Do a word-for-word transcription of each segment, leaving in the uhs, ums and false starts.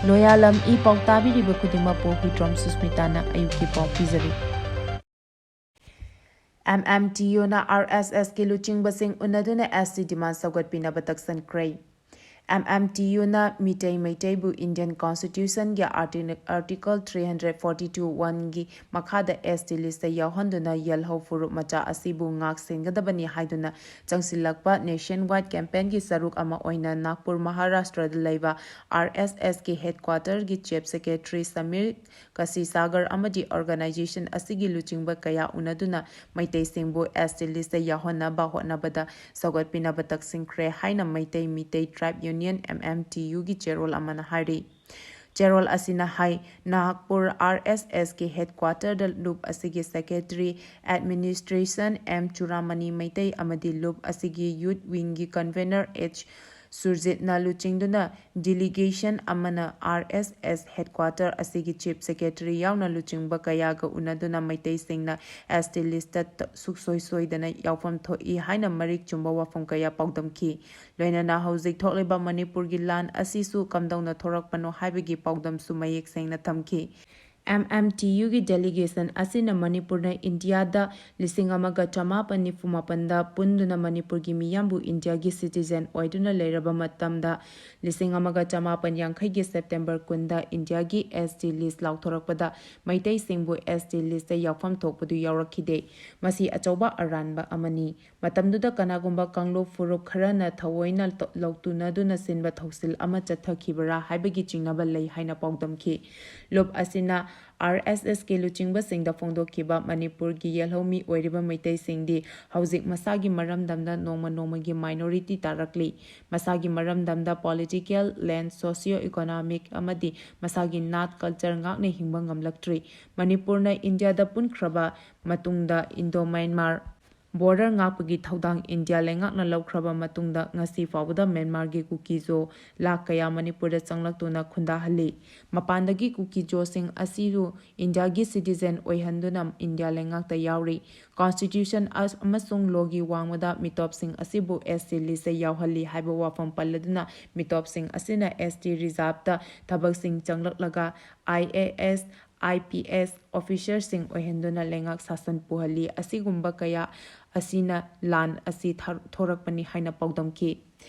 ꯂꯣꯌꯥꯂꯝ E ꯄꯥꯎ ꯇꯥꯕꯤꯔꯤꯕ ꯈꯨꯗꯤꯡꯃꯛꯄꯨ ꯍꯨꯏꯗ꯭ꯔꯣꯝ ꯁꯨꯁꯃꯤꯇꯥꯅ ꯑꯌꯨꯛꯀꯤ ꯄꯥꯎ ꯄꯤꯖꯔꯤ꯫ ꯑꯦꯝ ꯑꯦꯝ ꯇꯤ ꯌꯨꯅ ꯑꯥꯔ ꯑꯦꯁ ꯑꯦꯁꯀꯤ ꯂꯨꯆꯤꯡꯕꯁꯤꯡ ꯎꯅꯗꯨꯅ ꯑꯦꯁ ꯇꯤ ꯗꯤꯃꯥꯟ ꯁꯧꯒꯠꯄꯤꯅꯕ ꯇꯛꯁꯟꯈ꯭ꯔꯦ꯫ ꯑꯦꯝ ꯑꯦꯝ ꯇꯤ ꯌꯨꯅ ꯃꯤꯇꯩ ꯃꯩꯇꯩꯕꯨ ꯏꯟꯗꯤꯌꯟ ꯀꯣꯟꯁꯇꯤꯇ꯭ꯌꯨꯁꯟꯒꯤ ꯑꯥꯔꯇꯤ-, article three hundred forty two ꯋꯥꯟꯒꯤ ꯃꯈꯥꯗ ꯑꯦꯁ ꯇꯤ ꯂꯤꯁꯇ ꯌꯥꯎꯍꯟꯗꯨꯅ ꯌꯦꯜꯍꯧ ꯐꯨꯔꯨꯞ ꯃꯆꯥ ꯑꯁꯤꯕꯨ ꯉꯥꯛ ꯁꯦꯟꯒꯗꯕꯅꯤ ꯍꯥꯏꯗꯨꯅ ꯆꯪꯁꯤꯜꯂꯛꯄ ꯅꯦꯁꯟ ꯋꯥꯏꯗ ꯀꯦꯝꯄꯦꯟꯒꯤ ꯁꯔꯨꯛ ꯑꯃ ꯑꯣꯏꯅ ꯅꯥꯒꯄꯨꯔ, ꯃꯍꯥꯔꯥꯁꯇ꯭ꯔꯗ ꯂꯩꯕ R S ꯑꯦꯁꯀꯤ ꯍꯦꯗꯀ꯭ꯋꯥꯇꯔꯒꯤ chief secretary Samir ꯀꯁꯤꯁꯥꯒꯔ ꯑꯃꯗꯤ ꯑꯣꯔꯒꯅꯥꯏꯖꯦꯁꯟ ꯑꯁꯤꯒꯤ ꯂꯨꯆꯤꯡꯕ ꯀꯌꯥ ꯎꯅꯗꯨꯅ ꯃꯩꯇꯩꯁꯤꯡꯕꯨ ꯑꯦꯁ ꯇꯤ ꯂꯤꯁꯇ ꯌꯥꯎꯍꯟꯅꯕ ꯍꯣꯠꯅꯕꯗ ꯁꯧꯒꯠꯄꯤꯅꯕ ꯇꯛꯁꯤꯟꯈ꯭ꯔꯦ ꯍꯥꯏꯅ ꯃꯩꯇꯩ ꯃꯤꯇꯩ ꯇ꯭ꯔꯥꯏꯕ ꯌꯨꯅꯤꯌꯟ, ꯑꯦꯝ ꯑꯦꯝ ꯇꯤ ꯌꯨꯒꯤ ꯆꯦꯔꯣꯜ ꯑꯃꯅ ꯍꯥꯏꯔꯤ꯫ ꯆꯦꯔꯣꯜ ꯑꯁꯤꯅ ꯍꯥꯏ, ꯅꯥꯒꯄꯨꯔ ꯑꯥꯔ ꯑꯦꯁ ꯑꯦꯁꯀꯤ ꯍꯦꯗꯀ꯭ꯋꯥꯇꯔꯗ ꯂꯨꯞ ꯑꯁꯤꯒꯤ ꯁꯦꯀ꯭ꯔꯦꯇꯔꯤ ꯑꯦꯗꯃꯤꯅꯤꯁꯇ꯭ꯔꯦꯁꯟ ꯑꯦꯝ ꯆꯨꯔꯥꯃꯅꯤ ꯃꯩꯇꯩ ꯑꯃꯗꯤ ꯂꯨꯞ ꯑꯁꯤꯒꯤ ꯌꯨꯊ ꯋꯤꯡꯒꯤ ꯀꯟꯚꯦꯅꯔ ꯑꯦꯆ ꯁꯨꯔꯖꯤꯠꯅ ꯂꯨꯆꯤꯡꯗꯨꯅ ꯗꯤꯂꯤꯒꯦꯁꯟ ꯑꯃꯅ ꯑꯥꯔ ꯑꯦꯁ ꯑꯦꯁ ꯍꯦꯗꯀ꯭ꯋꯥꯇꯔ ꯑꯁꯤꯒꯤ ꯆꯤꯐ ꯁꯦꯀ꯭ꯔꯦꯇꯔꯤ ꯌꯥꯎꯅ ꯂꯨꯆꯤꯡꯕ ꯀꯌꯥꯒ ꯎꯅꯗꯨꯅ ꯃꯩꯇꯩꯁꯤꯡꯅ ꯑꯦꯁ ꯇꯤ ꯂꯤꯁꯇ ꯁꯨꯛꯁꯣꯏ ꯁꯣꯏꯗꯅ ꯌꯥꯎꯐꯝ ꯊꯣꯛꯏ ꯍꯥꯏꯅ ꯃꯔꯤꯛ ꯆꯨꯝꯕ ꯋꯥꯐꯝ ꯀꯌꯥ ꯄꯥꯎꯗꯝꯈꯤ꯫ ꯂꯣꯏꯅꯅ ꯍꯧꯖꯤꯛ ꯊꯣꯛꯂꯤꯕ ꯃꯅꯤꯄꯨꯔꯒꯤ ꯂꯥꯟ ꯑꯁꯤꯁꯨ ꯀꯝꯗꯧꯅ ꯊꯣꯔꯛꯄꯅꯣ ꯍꯥꯏꯕꯒꯤ ꯄꯥꯎꯗꯝꯁꯨ ꯃꯌꯦꯛ ꯁꯦꯡꯅ ꯊꯝꯈꯤ꯫ ꯑꯦꯝ ꯑꯦꯝ ꯇꯤ ꯌꯨꯒꯤ ꯗꯦꯂꯤꯒꯦꯁꯟ ꯑꯁꯤꯅ ꯃꯅꯤꯄꯨꯔꯅ ꯏꯟꯗꯤꯌꯥꯗ ꯂꯤꯁꯤꯡ ꯑꯃꯒ ꯆꯃꯥꯄꯟ ꯅꯤꯐꯨ ꯃꯥꯄꯟꯗ ꯄꯨꯟꯗꯨꯅ ꯃꯅꯤꯄꯨꯔꯒꯤ ꯃꯤꯌꯥꯝꯕꯨ ꯏꯟꯗꯤꯌꯥꯒꯤ ꯁꯤꯇꯤꯖꯦꯟ ꯑꯣꯏꯗꯨꯅ ꯂꯩꯔꯕ ꯃꯇꯝꯗ, ꯂꯤꯁꯤꯡ ꯑꯃꯒ ꯆꯃꯥꯄꯟ ꯌꯥꯡꯈꯩꯒꯤ ꯁꯦꯞꯇꯦꯝꯕꯔ ꯀꯨꯟꯗ ꯏꯟꯗꯤꯌꯥꯒꯤ ꯑꯦꯁ ꯇꯤ ꯂꯤꯁ ꯂꯥꯎꯊꯣꯔꯛꯄꯗ ꯃꯩꯇꯩꯁꯤꯡꯕꯨ ꯑꯦꯁ ꯇꯤ ꯂꯤꯁꯇ ꯌꯥꯎꯐꯝ ꯊꯣꯛꯄꯗꯨ ꯌꯥꯎꯔꯛꯈꯤꯗꯦ꯫ ꯃꯁꯤ ꯑꯆꯧꯕ ꯑꯔꯥꯟꯕ ꯑꯃꯅꯤ꯫ ꯃꯇꯝꯗꯨꯗ ꯀꯅꯥꯒꯨꯝꯕ ꯀꯥꯡꯂꯨꯞ ꯐꯨꯔꯨꯞ ꯈꯔꯅ ꯊꯑꯣꯏꯅ ꯂꯧꯇꯨꯅꯗꯨꯅ ꯁꯤꯟꯕ ꯊꯧꯁꯤꯜ ꯑꯃ ꯆꯠꯊꯈꯤꯕꯔꯥ ꯍꯥꯏꯕꯒꯤ ꯆꯤꯡꯅꯕ ꯂꯩ ꯍꯥꯏꯅ ꯄꯥꯎꯗꯝꯈꯤ꯫ ꯂꯨꯞ ꯑꯁꯤꯅ ꯑꯥꯔ ꯑꯦꯁ ꯑꯦꯁꯀꯤ ꯂꯨꯆꯤꯡꯕꯁꯤꯡꯗ ꯐꯣꯡꯗꯣꯛꯈꯤꯕ ꯃꯅꯤꯄꯨꯔꯒꯤ ꯌꯦꯜꯍꯧꯃꯤ ꯑꯣꯏꯔꯤꯕ ꯃꯩꯇꯩꯁꯤꯡꯗꯤ ꯍꯧꯖꯤꯛ ꯃꯁꯥꯒꯤ ꯃꯔꯝꯗꯝꯗ ꯅꯣꯡꯃ ꯅꯣꯡꯃꯒꯤ ꯃꯥꯏꯅꯣꯔꯤꯇꯤ ꯇꯥꯔꯛꯂꯤ꯫ ꯃꯁꯥꯒꯤ ꯃꯔꯝꯗꯝꯗ ꯄꯣꯂꯤꯇꯤꯀꯦꯜ, ꯂꯦꯟꯗ, ꯁꯣꯁꯤꯌꯣ ꯏꯀꯣꯅꯣꯃꯤꯛ ꯑꯃꯗꯤ ꯃꯁꯥꯒꯤ ꯅꯥꯠ ꯀꯜꯆꯔ ꯉꯥꯛꯅ ꯍꯤꯡꯕ ꯉꯝꯂꯛꯇ꯭ꯔꯤ꯫ ꯃꯅꯤꯄꯨꯔꯅ ꯏꯟꯗꯤꯌꯥꯗ ꯄꯨꯟꯈ꯭ꯔꯕ ꯃꯇꯨꯡꯗ ꯏꯟꯗꯣ ꯃ꯭ꯌꯥꯟꯃꯥꯔ ꯕꯣꯔꯗꯔ ꯉꯥꯛꯄꯒꯤ ꯊꯧꯗꯥꯡ ꯏꯟꯗꯤꯌꯥ ꯂꯩꯉꯥꯛꯅ ꯂꯧꯈ꯭ꯔꯕ ꯃꯇꯨꯡꯗ ꯉꯁꯤ ꯐꯥꯎꯕꯗ ꯃ꯭ꯌꯥꯟꯃꯥꯔꯒꯤ ꯀꯨꯀꯤꯖꯣ ꯂꯥꯈ ꯀꯌꯥ ꯃꯅꯤꯄꯨꯔꯗ ꯆꯪꯂꯛꯇꯨꯅ ꯈꯨꯟꯗꯥꯍꯜꯂꯤ꯫ ꯃꯄꯥꯟꯗꯒꯤ ꯀꯨꯀꯤꯖꯣꯁꯤꯡ ꯑꯁꯤꯁꯨ ꯏꯟꯗꯤꯌꯥꯒꯤ ꯁꯤꯇꯤꯖꯦꯟ ꯑꯣꯏꯍꯟꯗꯨꯅ ꯏꯟꯗꯤꯌꯥ ꯂꯩꯉꯥꯛꯇ ꯌꯥꯎꯔꯤ꯫ ꯀꯣꯟꯁꯇꯤꯇ꯭ꯌꯨꯁꯟ ꯑꯁ-, ꯑꯃꯁꯨꯡ ꯂꯣꯒꯤ ꯋꯥꯡꯃꯗ ꯃꯤꯇꯣꯞꯁꯤꯡ ꯑꯁꯤꯕꯨ ꯑꯦꯁ ꯇꯤ ꯂꯤꯁꯇ ꯌꯥꯎꯍꯜꯂꯤ ꯍꯥꯏꯕ ꯋꯥꯐꯝ ꯄꯜꯂꯗꯨꯅ ꯃꯤꯇꯣꯞꯁꯤꯡ ꯑꯁꯤꯅ ꯑꯦꯁ ꯇꯤ ꯔꯤꯖꯥꯔꯚꯇ ꯊꯕꯛꯁꯤꯡ ꯆꯪꯂꯛꯂꯒ I A S, I P S ꯑꯣꯐꯤꯁꯔꯁꯤꯡ ꯑꯣꯏꯍꯟꯗꯨꯅ ꯂꯩꯉꯥꯛ ꯁꯥꯁꯟ ꯄꯨꯍꯜꯂꯤ꯫ ꯑꯁꯤꯒꯨꯝꯕ ꯀꯌꯥ ꯑꯁꯤꯅ ꯂꯥꯟ ꯑꯁꯤ ꯊꯥ-, ꯊꯣꯔꯛꯄꯅꯤ ꯍꯥꯏꯅ ꯄꯥꯎꯗꯝꯈꯤ꯫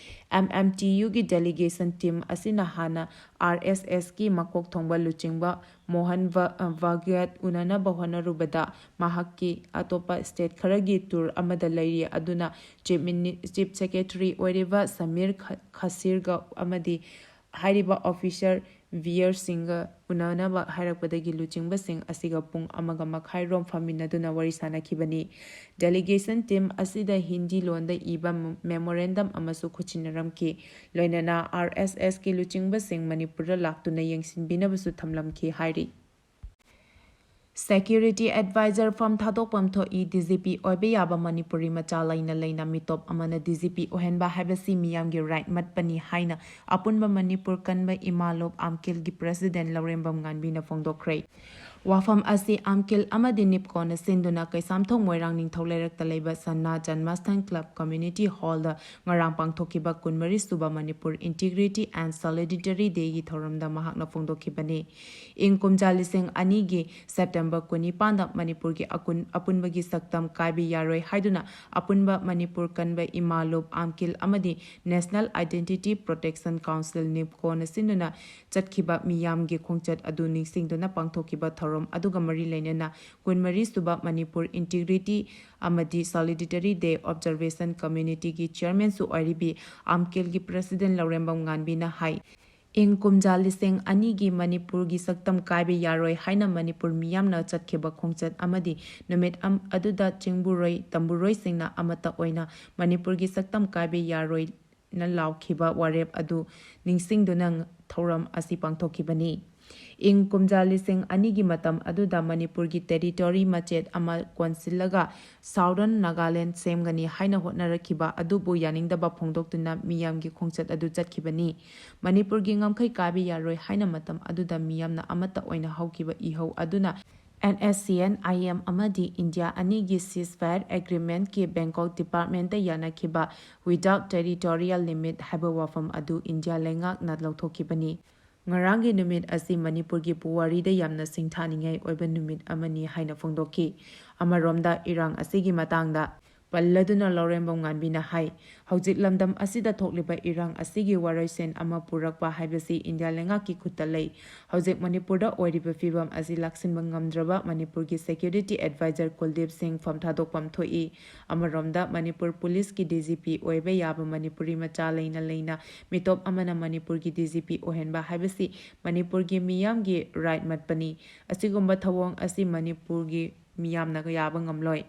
ꯑꯦꯝ ꯑꯦꯝ ꯇꯤ ꯌꯨꯒꯤ ꯗꯦꯂꯤꯒꯦꯁꯟ ꯇꯤꯝ ꯑꯁꯤꯅ ꯍꯥꯟꯅ ꯑꯥꯔ ꯑꯦꯁ ꯑꯦꯁꯀꯤ ꯃꯀꯣꯛ ꯊꯣꯡꯕ ꯂꯨꯆꯤꯡꯕ ꯃꯣꯍꯟ ꯚ-, ꯚꯒꯠ ꯎꯅꯅꯕ ꯍꯣꯠꯅꯔꯨꯕꯗ ꯃꯍꯥꯛꯀꯤ ꯑꯇꯣꯞꯄ ꯁ꯭ꯇꯦꯠ ꯈꯔꯒꯤ ꯇꯨꯔ ꯑꯃꯗ ꯂꯩꯔꯤ꯫ ꯑꯗꯨꯅ ꯆꯤꯐ ꯃꯤꯅꯤ-, ꯆꯤꯐ ꯁꯦꯀ꯭ꯔꯦꯇꯔꯤ ꯑꯣꯏꯔꯤꯕ ꯁꯃꯤꯔ ꯈ-, ꯈꯁꯤꯔꯒ ꯑꯃꯗꯤ ꯍꯥꯏꯔꯤꯕ ꯑꯣꯐꯤꯁꯔ ꯚꯤꯌꯔꯁꯤꯡꯒ ꯎꯅꯅꯕ ꯍꯥꯏꯔꯛꯄꯗꯒꯤ ꯂꯨꯆꯤꯡꯕꯁꯤꯡ ꯑꯁꯤꯒ ꯄꯨꯡ ꯑꯃꯒ ꯃꯈꯥꯏ ꯔꯣꯝ ꯐꯝꯃꯤꯟꯅꯗꯨꯅ ꯋꯥꯔꯤ ꯁꯥꯅꯈꯤꯕꯅꯤ꯫ ꯗꯦꯂꯤꯒꯦꯁꯟ ꯇꯤꯝ ꯑꯁꯤꯗ ꯍꯤꯟꯗꯤ ꯂꯣꯟꯗ ꯏꯕ ꯃꯦꯃꯣꯔꯦꯟꯗꯝ ꯑꯃꯁꯨ ꯈꯨꯠꯁꯤꯟꯅꯔꯝꯈꯤ꯫ ꯂꯣꯏꯅꯅ ꯑꯥꯔ ꯑꯦꯁ ꯑꯦꯁꯀꯤ ꯂꯨꯆꯤꯡꯕꯁꯤꯡ ꯃꯅꯤꯄꯨꯔꯗ ꯂꯥꯛꯇꯨꯅ ꯌꯦꯡꯁꯤꯟꯕꯤꯅꯕꯁꯨ ꯊꯝꯂꯝꯈꯤ ꯍꯥꯏꯔꯤ꯫ ꯁꯦꯀ꯭ꯌꯨꯔꯤꯇꯤ ꯑꯦꯗꯚꯥꯏꯖꯔ ꯐꯝ ꯊꯥꯗꯣꯛꯐꯝ ꯊꯣꯛꯏ꯫ ꯗꯤ ꯖꯤ ꯄꯤ ꯑꯣꯏꯕ ꯌꯥꯕ ꯃꯅꯤꯄꯨꯔꯤ ꯃꯆꯥ ꯂꯩꯅ ꯂꯩꯅ ꯃꯤꯇꯣꯞ ꯑꯃꯅ ꯗꯤ ꯖꯤ ꯄꯤ ꯑꯣꯏꯍꯟꯕ ꯍꯥꯏꯕꯁꯤ ꯃꯤꯌꯥꯝꯒꯤ ꯔꯥꯏꯠ ꯃꯠꯄꯅꯤ ꯍꯥꯏꯅ ꯑꯄꯨꯟꯕ ꯃꯅꯤꯄꯨꯔ ꯀꯟꯕ ꯏꯃꯥ ꯂꯨꯞ ꯑꯥꯝꯀꯤꯜꯒꯤ ꯄ꯭ꯔꯦꯁꯤꯗꯦꯟ ꯂꯧꯔꯦꯝꯕꯝ ꯉꯥꯟꯕꯤꯅ ꯐꯣꯡꯗꯣꯛꯈ꯭ꯔꯦ꯫ ꯋꯥꯐꯝ ꯑꯁꯤ ꯑꯥꯝꯀꯤꯜ ꯑꯃꯗꯤ ꯅꯤꯞꯀꯣꯅ ꯁꯤꯟꯗꯨꯅ ꯀꯩꯁꯥꯝꯊꯣꯡ ꯃꯣꯏꯔꯥꯡ ꯅꯤꯡꯊꯧ ꯂꯩꯔꯛꯇ ꯂꯩꯕ ꯁꯅꯥ ꯖꯟꯃꯥꯁꯊꯥꯟ ꯀ꯭ꯂꯕ ꯀꯝꯃ꯭ꯌꯨꯅꯤꯇꯤ ꯍꯣꯜꯗ ꯉꯔꯥꯡ ꯄꯥꯡꯊꯣꯛꯈꯤꯕ ꯀꯨꯟꯃꯔꯤ ꯁꯨꯕ ꯃꯅꯤꯄꯨꯔ ꯏꯟꯇꯤꯒ꯭ꯔꯤꯇꯤ ꯑꯦꯟ ꯁꯣꯂꯤꯗꯥꯔꯤꯇꯤ ꯗꯦꯒꯤ ꯊꯧꯔꯝꯗ ꯃꯍꯥꯛꯅ ꯐꯣꯡꯗꯣꯛꯈꯤꯕꯅꯤ꯫ ꯏꯪ ꯀꯨꯝꯖꯥ ꯂꯤꯁꯤꯡ ꯑꯅꯤꯒꯤ ꯁꯦꯞꯇꯦꯝꯕꯔ ꯀꯨꯟꯅꯤꯄꯥꯟꯗ ꯃꯅꯤꯄꯨꯔꯒꯤ ꯑꯀꯨꯟ-, ꯑꯄꯨꯟꯕꯒꯤ ꯁꯛꯇꯝ ꯀꯥꯏꯕ ꯌꯥꯔꯣꯏ ꯍꯥꯏꯗꯨꯅ ꯑꯄꯨꯟꯕ ꯃꯅꯤꯄꯨꯔ ꯀꯟꯕ ꯏꯃꯥ ꯂꯨꯞ ꯑꯥꯝꯀꯤꯜ ꯑꯃꯗꯤ ꯅꯦꯁꯅꯦꯜ ꯑꯥꯏꯗꯦꯟꯇꯤꯇꯤ ꯄ꯭ꯔꯣꯇꯦꯛꯁꯟ ꯀꯥꯎꯟꯁꯤꯜ ꯅꯤꯞꯀꯣꯅ ꯁꯤꯟꯗꯨꯅ ꯆꯠꯈꯤꯕ ꯃꯤꯌꯥꯝꯒꯤ ꯈꯣꯡꯆꯠ ꯑꯗꯨ ꯅꯤꯡꯁꯤꯡꯗꯨꯅ ꯄꯥꯡꯊꯣꯛꯈꯤꯕ ꯊꯧꯔꯝ ꯑꯗꯨꯒ ꯃꯔꯤ ꯂꯩꯅꯅ ꯀꯨꯟꯃꯔꯤ ꯁꯨꯕ ꯃꯅꯤꯄꯨꯔ ꯏꯟꯇꯤꯒ꯭ꯔꯤꯇꯤ ꯑꯃꯗꯤ ꯁꯣꯂꯤꯗꯥꯔꯤꯇꯤ ꯗꯦ ꯑꯣꯕꯖꯔꯕꯦꯁꯟ ꯀꯝꯃ꯭ꯌꯨꯅꯤꯇꯤꯒꯤ ꯆꯤꯌꯔꯃꯦꯟꯁꯨ ꯑꯣꯏꯔꯤꯕꯤ ꯑꯥꯝꯀꯤꯜꯒꯤ ꯄ꯭ꯔꯦꯁꯤꯗꯦꯟ ꯂꯧꯔꯦꯝꯕꯝ ꯉꯥꯟꯕꯤꯅ ꯍꯥꯏ, ꯏꯪ ꯀꯨꯝꯖꯥ ꯂꯤꯁꯤꯡ ꯑꯅꯤꯒꯤ ꯃꯅꯤꯄꯨꯔꯒꯤ ꯁꯛꯇꯝ ꯀꯥꯏꯕ ꯌꯥꯔꯣꯏ ꯍꯥꯏꯅ ꯃꯅꯤꯄꯨꯔ ꯃꯤꯌꯥꯝꯅ ꯆꯠꯈꯤꯕ ꯈꯣꯡꯆꯠ ꯑꯃꯗꯤ ꯅꯨꯃꯤꯠ ꯑꯝ-, ꯑꯗꯨꯗ ꯆꯤꯡꯕꯨꯔꯣꯏ ꯇꯝꯕꯨꯔꯣꯏꯁꯤꯡꯅ ꯑꯃꯠꯇ ꯑꯣꯏꯅ ꯃꯅꯤꯄꯨꯔꯒꯤ ꯁꯛꯇꯝ ꯀꯥꯏꯕ ꯌꯥꯔꯣꯏꯅ ꯂꯥꯎꯈꯤꯕ ꯋꯥꯔꯦꯞ ꯑꯗꯨ ꯅꯤꯡꯁꯤꯡꯗꯨꯅ ꯊꯧꯔꯝ ꯑꯁꯤ ꯄꯥꯡꯊꯣꯛꯈꯤꯕꯅꯤ꯫ ꯏꯪ ꯀꯨꯝꯖꯥ ꯂꯤꯁꯤꯡ ꯑꯅꯤꯒꯤ ꯃꯇꯝ ꯑꯗꯨꯗ ꯃꯅꯤꯄꯨꯔꯒꯤ territory ꯃꯆꯦꯠ ꯑꯃ ꯀꯣꯟꯁꯤꯜꯂꯒ Southern Nagaland ꯁꯦꯝꯒꯅꯤ ꯍꯥꯏꯅ ꯍꯣꯠꯅꯔꯛꯈꯤꯕ ꯑꯗꯨꯕꯨ ꯌꯥꯅꯤꯡꯗꯕ ꯐꯣꯡꯗꯣꯛꯇꯨꯅ ꯃꯤꯌꯥꯝꯒꯤ ꯈꯣꯡꯆꯠ ꯑꯗꯨ ꯆꯠꯈꯤꯕꯅꯤ꯫ ꯃꯅꯤꯄꯨꯔꯒꯤ ꯉꯝꯈꯩ ꯀꯥꯏꯕ ꯌꯥꯔꯣꯏ ꯍꯥꯏꯅ ꯃꯇꯝ ꯑꯗꯨꯗ ꯃꯤꯌꯥꯝꯅ ꯑꯃꯠꯇ ꯑꯣꯏꯅ ꯍꯧꯈꯤꯕ ꯏꯍꯧ ꯑꯗꯨꯅ N S C N I M ꯑꯃꯗꯤ ꯏꯟꯗꯤꯌꯥ ꯑꯅꯤꯒꯤ ceasefire agreementꯀꯤ Bangkok departmentꯇ ꯌꯥꯅꯈꯤꯕ without territorial limit ꯍꯥꯏꯕ ꯋꯥꯐꯝ ꯑꯗꯨ ꯏꯟꯗꯤꯌꯥ ꯂꯩꯉꯥꯛꯅ ꯂꯧꯊꯣꯛꯈꯤꯕꯅꯤ꯫ ꯉꯔꯥꯡꯒꯤ ꯅꯨꯃꯤꯠ ꯑꯁꯤ ꯃꯅꯤꯄꯨꯔꯒꯤ ꯄꯨꯋꯥꯔꯤꯗ ꯌꯥꯝꯅ ꯁꯤꯡꯊꯥꯅꯤꯡꯉꯥꯏ ꯑꯣꯏꯕ ꯅꯨꯃꯤꯠ ꯑꯃꯅꯤ ꯍꯥꯏꯅ ꯐꯣꯡꯗꯣꯛꯈꯤ꯫ ꯑꯃꯔꯣꯝꯗ ꯏꯔꯥꯡ ꯑꯁꯤꯒꯤ ꯃꯇꯥꯡꯗ ꯄꯜꯂꯗꯨꯅ ꯂꯧꯔꯦꯝꯕꯝ ꯉꯥꯟꯕꯤꯅ ꯍꯥꯏ, ꯍꯧꯖꯤꯛ ꯂꯝꯗꯝ ꯑꯁꯤꯗ ꯊꯣꯛꯂꯤꯕ ꯏꯔꯥꯡ ꯑꯁꯤꯒꯤ ꯋꯥꯔꯣꯏꯁꯤꯟ ꯑꯃ ꯄꯨꯔꯛꯄ ꯍꯥꯏꯕꯁꯤ ꯏꯟꯗꯤꯌꯥ ꯂꯩꯉꯥꯛꯀꯤ ꯈꯨꯠꯇ ꯂꯩ꯫ ꯍꯧꯖꯤꯛ ꯃꯅꯤꯄꯨꯔꯗ ꯑꯣꯏꯔꯤꯕ ꯐꯤꯕꯝ ꯑꯁꯤ ꯂꯥꯛꯁꯤꯟꯕ ꯉꯝꯗ꯭ꯔꯕ ꯃꯅꯤꯄꯨꯔꯒꯤ security advisor ꯀꯨꯜꯗꯤꯞ ꯁꯤꯡ ꯐꯝ ꯊꯥꯗꯣꯛꯐꯝ ꯊꯣꯛꯏ꯫ ꯑꯃꯔꯣꯝꯗ ꯃꯅꯤꯄꯨꯔ ꯄꯨꯂꯤꯁꯀꯤ D G P ꯑꯣꯏꯕ ꯌꯥꯕ ꯃꯅꯤꯄꯨꯔꯤ ꯃꯆꯥ ꯂꯩꯅ ꯂꯩꯅ ꯃꯤꯇꯣꯞ ꯑꯃꯅ ꯃꯅꯤꯄꯨꯔꯒꯤ D G P ꯑꯣꯏꯍꯟꯕ ꯍꯥꯏꯕꯁꯤ ꯃꯅꯤꯄꯨꯔꯒꯤ ꯃꯤꯌꯥꯝꯒꯤ right ꯃꯠꯄꯅꯤ꯫ ꯑꯁꯤꯒꯨꯝꯕ ꯊꯧꯑꯣꯡ ꯑꯁꯤ ꯃꯅꯤꯄꯨꯔꯒꯤ ꯃꯤꯌꯥꯝꯅ ꯌꯥꯕ ꯉꯝꯂꯣꯏ꯫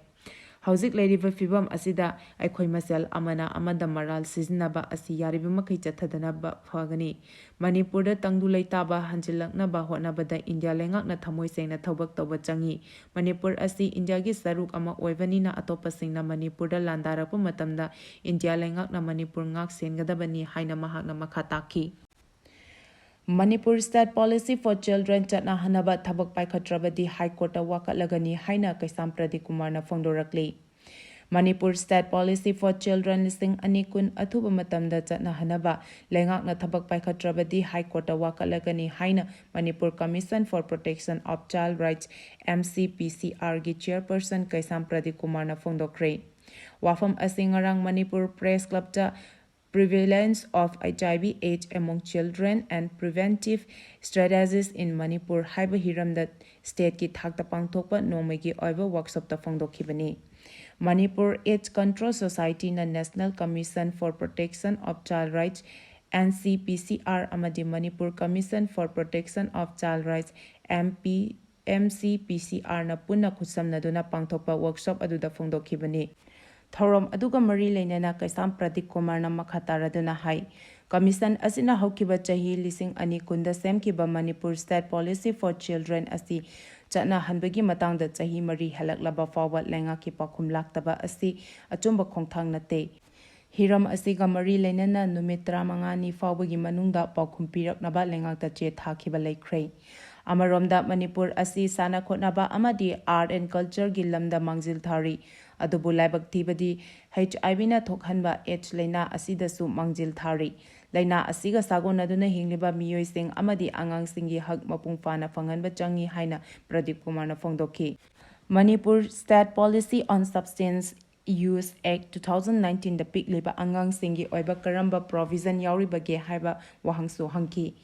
ꯍꯧꯖꯤꯛ ꯂꯩꯔꯤꯕ ꯐꯤꯕꯝ ꯑꯁꯤꯗ ꯑꯩꯈꯣꯏ ꯃꯁꯦꯜ ꯑꯃꯅ ꯑꯃꯗ ꯃꯔꯥꯜ ꯁꯤꯖꯤꯟꯅꯕ ꯑꯁꯤ ꯌꯥꯔꯤꯕ ꯃꯈꯩ ꯆꯠꯊꯗꯅꯕ ꯐꯒꯅꯤ꯫ ꯃꯅꯤꯄꯨꯔꯗ ꯇꯪꯗꯨ ꯂꯩꯇꯥꯕ ꯍꯟꯖꯤꯜꯂꯛꯅꯕ ꯍꯣꯠꯅꯕꯗ ꯏꯟꯗꯤꯌꯥ ꯂꯩꯉꯥꯛꯅ ꯊꯃꯣꯏ ꯁꯦꯡꯅ ꯊꯕꯛ ꯇꯧꯕ ꯆꯪꯏ꯫ ꯃꯅꯤꯄꯨꯔ ꯑꯁꯤ ꯏꯟꯗꯤꯌꯥꯒꯤ ꯁꯔꯨꯛ ꯑꯃ ꯑꯣꯏꯕꯅꯤꯅ ꯑꯇꯣꯞꯄꯁꯤꯡꯅ ꯃꯅꯤꯄꯨꯔꯗ ꯂꯥꯟꯗꯥꯔꯛꯄ ꯃꯇꯝꯗ ꯏꯟꯗꯤꯌꯥ ꯂꯩꯉꯥꯛꯅ ꯃꯅꯤꯄꯨꯔ ꯉꯥꯛ ꯁꯦꯟꯒꯗꯕꯅꯤ ꯍꯥꯏꯅ ꯃꯍꯥꯛꯅ ꯃꯈꯥ ꯇꯥꯈꯤ꯫ Manipur State Policy for Children ꯆꯠꯅꯍꯟꯅꯕ ꯊꯕꯛ ꯄꯥꯏꯈꯠꯇ꯭ꯔꯕꯗꯤ High Courtꯇ ꯋꯥꯀꯠꯂꯒꯅꯤ ꯍꯥꯏꯅ ꯀꯩꯁꯥꯝ ꯄ꯭ꯔꯗꯤꯞ ꯀꯨꯃꯥꯔꯅ ꯐꯣꯡꯗꯣꯔꯛꯂꯤ꯫ Manipur State Policy for Children ꯂꯤꯁꯤꯡ ꯑꯅꯤ ꯀꯨꯟ ꯑꯊꯨꯕ ꯃꯇꯝꯗ ꯆꯠꯅꯍꯟꯅꯕ ꯂꯩꯉꯥꯛꯅ ꯊꯕꯛ ꯄꯥꯏꯈꯠꯇ꯭ꯔꯕꯗꯤ High Courtꯇ ꯋꯥꯀꯠꯂꯒꯅꯤ ꯍꯥꯏꯅ Manipur Commission for Protection of Child Rights, M C P C R ꯒꯤ chairperson ꯀꯩꯁꯥꯝ ꯄ꯭ꯔꯗꯤꯞ ꯀꯨꯃꯥꯔꯅ ꯐꯣꯡꯗꯣꯛꯈ꯭ꯔꯦ꯫ ꯋꯥꯐꯝ ꯑꯁꯤ ꯉꯔꯥꯡ Manipur Press Clubꯇ Prevalence of H I V AIDS among Children and Preventive Strategies in Manipur ꯍꯥꯏꯕ ꯍꯤꯔꯝꯗ stateꯀꯤ ꯊꯥꯛꯇ ꯄꯥꯡꯊꯣꯛꯄ ꯅꯣꯡꯃꯒꯤ ꯑꯣꯏꯕ workshopꯇ ꯐꯣꯡꯗꯣꯛꯈꯤꯕꯅꯤ꯫ Manipur AIDS Control Societyꯅ National Commission for Protection of Child Rights, N C P C R, ꯑꯃꯗꯤ Manipur Commission for Protection of Child Rights, M P, M C P C Rꯅ ꯄꯨꯟꯅ ꯈꯨꯠꯁꯝꯅꯗꯨꯅ ꯄꯥꯡꯊꯣꯛꯄ workshop ꯑꯗꯨꯗ ꯐꯣꯡꯗꯣꯛꯈꯤꯕꯅꯤ꯫ ꯊꯧꯔꯝ ꯑꯗꯨꯒ ꯃꯔꯤ ꯂꯩꯅꯅ ꯀꯩꯁꯥꯝ ꯄ꯭ꯔꯗꯤꯞ ꯀꯨꯃꯥꯔꯅ ꯃꯈꯥ ꯇꯥꯔꯗꯨꯅ ꯍꯥꯏ, ꯀꯃꯤꯁꯟ ꯑꯁꯤꯅ ꯍꯧꯈꯤꯕ ꯆꯍꯤ ꯂꯤꯁꯤꯡ ꯑꯅꯤ ꯀꯨꯟꯗ ꯁꯦꯝꯈꯤꯕ Manipur State Policy for Children ꯑꯁꯤ ꯆꯠꯅꯍꯟꯕꯒꯤ ꯃꯇꯥꯡꯗ ꯆꯍꯤ ꯃꯔꯤ ꯍꯦꯜꯂꯛꯂꯕ ꯐꯥꯎꯕ ꯂꯩꯉꯥꯛꯀꯤ ꯄꯥꯎꯈꯨꯝ ꯂꯥꯛꯇꯕ ꯑꯁꯤ ꯑꯆꯨꯝꯕ ꯈꯣꯡꯊꯥꯡ ꯅꯠꯇꯦ꯫ ꯍꯤꯔꯝ ꯑꯁꯤꯒ ꯃꯔꯤ ꯂꯩꯅꯅ ꯅꯨꯃꯤꯠ ꯇꯔꯥꯃꯉꯥꯅꯤ ꯐꯥꯎꯕꯒꯤ ꯃꯅꯨꯡꯗ ꯄꯥꯎꯈꯨꯝ ꯄꯤꯔꯛꯅꯕ ꯂꯩꯉꯥꯛꯇ ꯆꯦ ꯊꯥꯈꯤꯕ ꯂꯩꯈ꯭ꯔꯦ꯫ ꯑꯃꯔꯣꯝꯗ ꯃꯅꯤꯄꯨꯔ ꯑꯁꯤ ꯁꯥꯟꯅ ꯈꯣꯠꯅꯕ ꯑꯃꯗꯤ Art and Cultureꯒꯤ ꯂꯝꯗ ꯃꯥꯡꯖꯤꯜ ꯊꯥꯔꯤ꯫ ꯑꯗꯨꯕꯨ ꯂꯥꯏꯕꯛ ꯊꯤꯕꯗꯤ, HIVꯅ ꯊꯣꯛꯍꯟꯕ AIDS ꯂꯥꯏꯅꯥ ꯑꯁꯤꯗꯁꯨ ꯃꯥꯡꯖꯤꯜ ꯊꯥꯔꯤ꯫ ꯂꯥꯏꯅꯥ ꯑꯁꯤꯒ ꯁꯥꯒꯣꯟꯅꯗꯨꯅ ꯍꯤꯡꯂꯤꯕ ꯃꯤꯑꯣꯏꯁꯤꯡ ꯑꯃꯗꯤ ꯑꯉꯥꯡꯁꯤꯡꯒꯤ ꯍꯛ ꯃꯄꯨꯡ ꯐꯥꯅ ꯐꯪꯍꯟꯕ ꯆꯪꯏ ꯍꯥꯏꯅ ꯄ꯭ꯔꯗꯤꯞ ꯀꯨꯃꯥꯔꯅ ꯐꯣꯡꯗꯣꯛꯈꯤ꯫ Manipur State Policy on Substance Use Act two thousand nineteenꯗ ꯄꯤꯛꯂꯤꯕ ꯑꯉꯥꯡꯁꯤꯡꯒꯤ ꯑꯣꯏꯕ ꯀꯔꯝꯕ provision ꯌꯥꯎꯔꯤꯕꯒꯦ ꯍꯥꯏꯕ ꯋꯥꯍꯪꯁꯨ ꯍꯪꯈꯤ꯫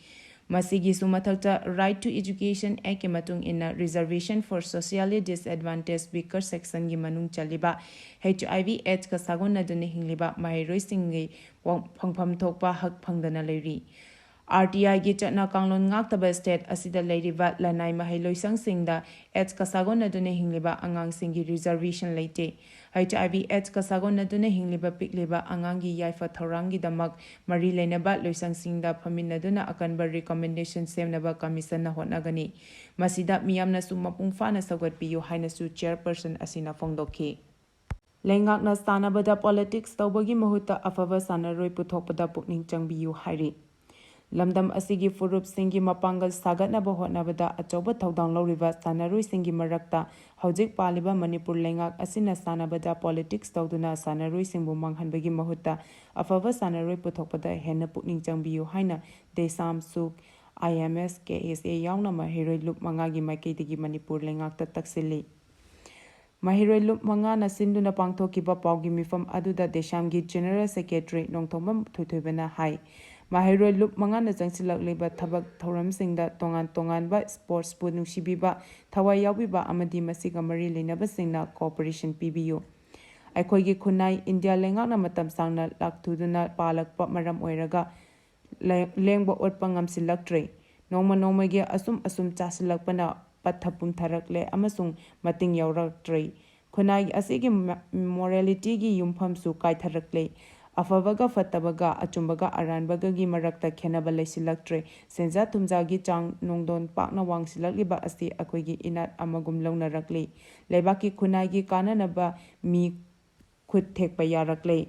ꯃꯁꯤꯒꯤꯁꯨ ꯃꯊꯛꯇ, Right to Education Actꯀꯤ ꯃꯇꯨꯡ ꯏꯟꯅ, Reservation for Socially Disadvantaged Weaker Sectionꯒꯤ ꯃꯅꯨꯡ ꯆꯜꯂꯤꯕ HIV AIDS ꯀ ꯁꯥꯒꯣꯟꯅꯗꯨꯅ ꯍꯤꯡꯂꯤꯕ ꯃꯍꯩꯔꯣꯏꯁꯤꯡꯒꯤ ꯋꯥ-, ꯐꯪꯐꯝ ꯊꯣꯛꯄ ꯍꯛ ꯐꯪꯗꯅ ꯂꯩꯔꯤ꯫ RTIꯒꯤ ꯆꯠꯅ ꯀꯥꯡꯂꯣꯟ ꯉꯥꯛꯇꯕ state ꯑꯁꯤꯗ ꯂꯩꯔꯤꯕ ꯂꯅꯥꯏ ꯃꯍꯩ ꯂꯣꯏꯁꯪꯁꯤꯡꯗ AIDS ꯀ ꯁꯥꯒꯣꯟꯅꯗꯨꯅ ꯍꯤꯡꯂꯤꯕ ꯑꯉꯥꯡꯁꯤꯡꯒꯤ reservation ꯂꯩꯇꯦ꯫ HIV AIDS ꯀ ꯁꯥꯒꯣꯟꯅꯗꯨꯅ ꯍꯤꯡꯂꯤꯕ ꯄꯤꯛꯂꯤꯕ ꯑꯉꯥꯡꯒꯤ ꯌꯥꯏꯐ ꯊꯧꯔꯥꯡꯒꯤꯗꯃꯛ ꯃꯔꯤ ꯂꯩꯅꯕ ꯂꯣꯏꯁꯪꯁꯤꯡꯗ ꯐꯝꯃꯤꯟꯅꯗꯨꯅ ꯑꯀꯟꯕ recommendation ꯁꯦꯝꯅꯕ ꯀꯃꯤꯁꯟꯅ ꯍꯣꯠꯅꯒꯅꯤ꯫ ꯃꯁꯤꯗ ꯃꯤꯌꯥꯝꯅꯁꯨ ꯃꯄꯨꯡ ꯐꯥꯅ ꯁꯧꯒꯠꯄꯤꯌꯨ ꯍꯥꯏꯅꯁꯨ chairperson ꯑꯁꯤꯅ ꯐꯣꯡꯗꯣꯛꯈꯤ꯫ ꯂꯩꯉꯥꯛꯅ ꯁꯥꯟꯅꯕꯗ politics ꯇꯧꯕꯒꯤ ꯃꯍꯨꯠꯇ ꯑꯐꯕ ꯁꯥꯟꯅꯔꯣꯏ ꯄꯨꯊꯣꯛꯄꯗ ꯄꯨꯛꯅꯤꯡ ꯆꯪꯕꯤꯌꯨ ꯍꯥꯏꯔꯤ꯫ ꯂꯝꯗꯝ ꯑꯁꯤꯒꯤ ꯐꯨꯔꯨꯞꯁꯤꯡꯒꯤ ꯃꯄꯥꯡꯒꯜ ꯁꯥꯒꯠꯅꯕ ꯍꯣꯠꯅꯕꯗ ꯑꯆꯧꯕ ꯊꯧꯗꯥꯡ ꯂꯧꯔꯤꯕ ꯁꯥꯟꯅꯔꯣꯏꯁꯤꯡꯒꯤ ꯃꯔꯛꯇ ꯍꯧꯖꯤꯛ ꯄꯥꯜꯂꯤꯕ ꯃꯅꯤꯄꯨꯔ ꯂꯩꯉꯥꯛ ꯑꯁꯤꯅ ꯁꯥꯟꯅꯕꯗ politics ꯇꯧꯗꯨꯅ ꯁꯥꯟꯅꯔꯣꯏꯁꯤꯡꯕꯨ ꯃꯥꯡꯍꯟꯕꯒꯤ ꯃꯍꯨꯠꯇ ꯑꯐꯕ ꯁꯥꯟꯅꯔꯣꯏ ꯄꯨꯊꯣꯛꯄꯗ ꯍꯦꯟꯅ ꯄꯨꯛꯅꯤꯡ ꯆꯪꯕꯤꯌꯨ ꯍꯥꯏꯅ ꯗꯦꯁꯥꯝ ꯁꯨꯛ, IMS, KSA ꯌꯥꯎꯅ ꯃꯍꯩꯔꯣꯏ ꯂꯨꯞ ꯃꯉꯥꯒꯤ ꯃꯥꯏꯀꯩꯗꯒꯤ ꯃꯅꯤꯄꯨꯔ ꯂꯩꯉꯥꯛꯇ ꯇꯛꯁꯤꯜꯂꯤ꯫ ꯃꯍꯩꯔꯣꯏ ꯂꯨꯞ ꯃꯉꯥꯅ ꯁꯤꯟꯗꯨꯅ ꯄꯥꯡꯊꯣꯛꯈꯤꯕ ꯄꯥꯎꯒꯤ ꯃꯤꯐꯝ ꯑꯗꯨꯗ ꯗꯦꯁꯥꯝꯒꯤ General Secretary ꯅꯣꯡꯊꯣꯝꯕꯝ ꯊꯣꯏꯊꯣꯏꯕꯅ ꯍꯥꯏ, ꯃꯍꯩꯔꯣꯏ ꯂꯨꯞ ꯃꯉꯥꯅ ꯆꯪꯁꯤꯜꯂꯛꯂꯤꯕ ꯊꯕꯛ ꯊꯧꯔꯝꯁꯤꯡꯗ ꯇꯣꯉꯥꯟ ꯇꯣꯉꯥꯟꯕ sportsꯄꯨ ꯅꯨꯡꯁꯤꯕꯤꯕ, ꯊꯋꯥꯏ ꯌꯥꯎꯕꯤꯕ ꯑꯃꯗꯤ ꯃꯁꯤꯒ ꯃꯔꯤ ꯂꯩꯅꯕꯁꯤꯡꯅ cooperation ꯄꯤꯕꯤꯌꯨ꯫ ꯑꯩꯈꯣꯏꯒꯤ ꯈꯨꯟꯅꯥꯏ ꯏꯟꯗꯤꯌꯥ ꯂꯩꯉꯥꯛꯅ ꯃꯇꯝ ꯁꯥꯡꯅ ꯂꯥꯛꯊꯨꯗꯨꯅ ꯄꯥꯜꯂꯛꯄ ꯃꯔꯝ ꯑꯣꯏꯔꯒ ꯂꯦ-, ꯂꯦꯡꯕ ꯑꯣꯠꯄ ꯉꯝꯁꯤꯜꯂꯛꯇ꯭ꯔꯦ꯫ ꯅꯣꯡꯃ ꯅꯣꯡꯃꯒꯤ ꯑꯁꯨꯝ ꯑꯁꯨꯝ ꯆꯥꯁꯤꯜꯂꯛꯄꯅ ꯄꯠꯊ ꯄꯨꯝꯊꯔꯛꯂꯦ ꯑꯃꯁꯨꯡ ꯃꯇꯤꯡ ꯌꯥꯎꯔꯛꯇ꯭ꯔꯦ꯫ ꯈꯨꯟꯅꯥꯏ ꯑꯁꯤꯒꯤ ꯃ-, moralityꯒꯤ ꯌꯨꯝꯐꯝꯁꯨ ꯀꯥꯏꯊꯔꯛꯂꯦ꯫ ꯑꯐꯕꯒ ꯐꯠꯇꯕꯒ, ꯑꯆꯨꯝꯕꯒ ꯑꯔꯥꯟꯕꯒꯒꯤ ꯃꯔꯛꯇ ꯈꯦꯠꯅꯕ ꯂꯩꯁꯤꯜꯂꯛꯇ꯭ꯔꯦ꯫ ꯁꯦꯟꯖꯥ ꯊꯨꯝꯖꯥꯒꯤ ꯆꯥꯡ ꯅꯣꯡꯗꯣꯟ ꯄꯥꯛꯅ ꯋꯥꯡꯁꯤꯜꯂꯛꯂꯤꯕ ꯑꯁꯤ ꯑꯩꯈꯣꯏꯒꯤ ꯏꯅꯥꯠ ꯑꯃꯒꯨꯝ ꯂꯧꯅꯔꯛꯂꯤ꯫ ꯂꯩꯕꯥꯛꯀꯤ ꯈꯨꯟꯅꯥꯏꯒꯤ ꯀꯥꯟꯅꯅꯕ ꯃꯤ ꯈꯨꯠ ꯊꯦꯛꯄ ꯌꯥꯔꯛꯂꯦ꯫